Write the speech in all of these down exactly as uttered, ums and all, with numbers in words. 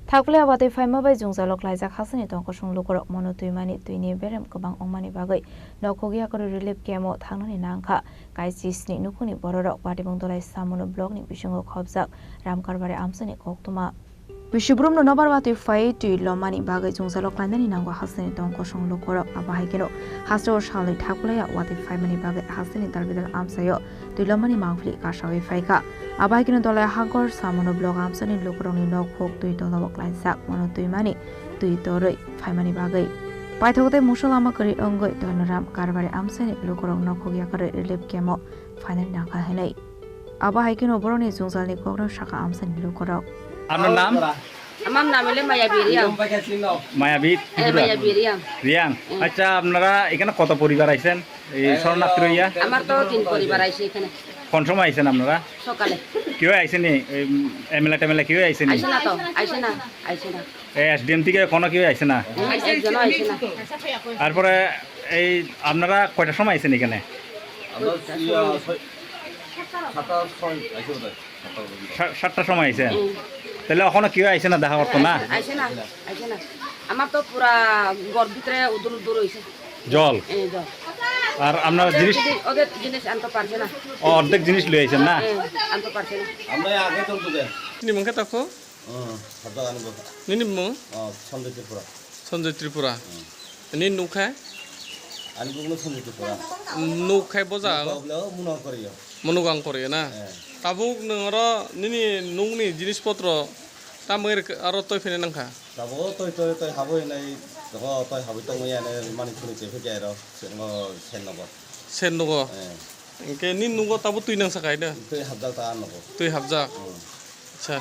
Thaklaya watwi phaima bai jwngjalo klaijak hasteni tongkosong lukurok mono twimani twini berem kwbang wngmani bagwi nokhok yakarwi relief camp-o thangnani nangkha. Kaisisni nukhungni bororok Patibong Dolai Samono blockni bisingo khopjak Ramkarbari amchaini koktwma. Bisibrumno nobar watwi phaiwi twi lomani bagwi jwngjalo klainani nango hasteni tongkosong lukurok. Abo hai kheno hasteo salnwi thaklaya watwi phaimani bagwi hasteni dalbidal amchaio twi lomani mangpili kasawi phaikha. Abo hai kheno Dolai Hagor Samono block amchaini lukurokni nokhok twi tolao klaijak mono twimani twi torwi phaimani bagwi. Paithak tei musa lama kwrwi wngwi Dhonoram Karbari amchaini lukurok nokhok yakarwi relief camp-o phainani nangkha hinwi. Abo hai kheno borokni jwngjalni kokno sakha amchaini lukurok. আপনার নাম? আমার নাম হলো মায়াবী রিয়াং। মায়াবী হ্যাঁ, ত্রিপুরা? মায়াবী রিয়াং। রিয়াং। হুম। আচ্ছা, আপনারা এখানে কত পরিবার আইছেন এই শরণার্থী রইয়া? আমার তো তিন পরিবার আইছে এখানে। কোন সময় আইছেন আপনারা? সকালে। কেউ আইছেনি? এমএলএ টেমএলএ কেউ আইছেনি? আইছে না তো, আইছে না, আইছে না। এসডিএম থেকে কোনো কেউ আইছে না? হুম, একজনও আইছে না। তারপরে এই আপনারা কয়টার সময় আইছেন এখানে? আমরা ইয়া, ছয়, সাতটা ছয় আইছে বোধহয়, সাতটা পর্যন্ত। সা-, সাতটার সময় আইছেন? হুম। তাহলে এখনো কেউ আইছে না দেখা করতো না? আইছে না, আইছে না। আমার তো পুরা ঘর ভিতরে উদুর উদুর হইছে। জল? এই জল। আর আপনারা জিনিস? ওদের, ওদের জিনিস আনতে পারছে না। ও, অর্ধেক জিনিস লই আইছেন না? হ্যাঁ, আনতে পারছে না। আমরা আগে চলতে দেন। Nini mung khe tokho? Hmm, habjak ani bo. Nini mung? Oh, Sanjay Tripura. Sanjay Tripura. Hmm. Nini nuk khe? Ani bukno Sanjay Tripura. Nuk khe boja? Nuk khe boja, Munuk Angkoriya. Munuk Angkoriya na? Eh. Tabuk nwng oro nini nukni jinis potro tamo aro toi phene nangkha? Tabuk toi, toi, toi habwi nai, tabuk toi habwi tongmani ani mani khuni chephikya aro, se-, ngo sen nogo. Sen nogo? Eh. Hwnkhe nini nugo tabuk twi nangsa khai da? Twi habjak ta nogo. Twi habjak? Hmm. Acha.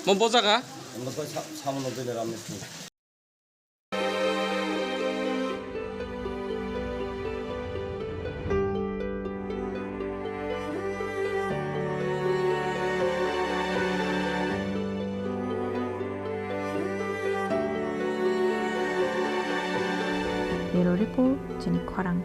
Mo bojaga? Mo toi sa-, samono twi ramni sini. Bureau Report, chini khorang.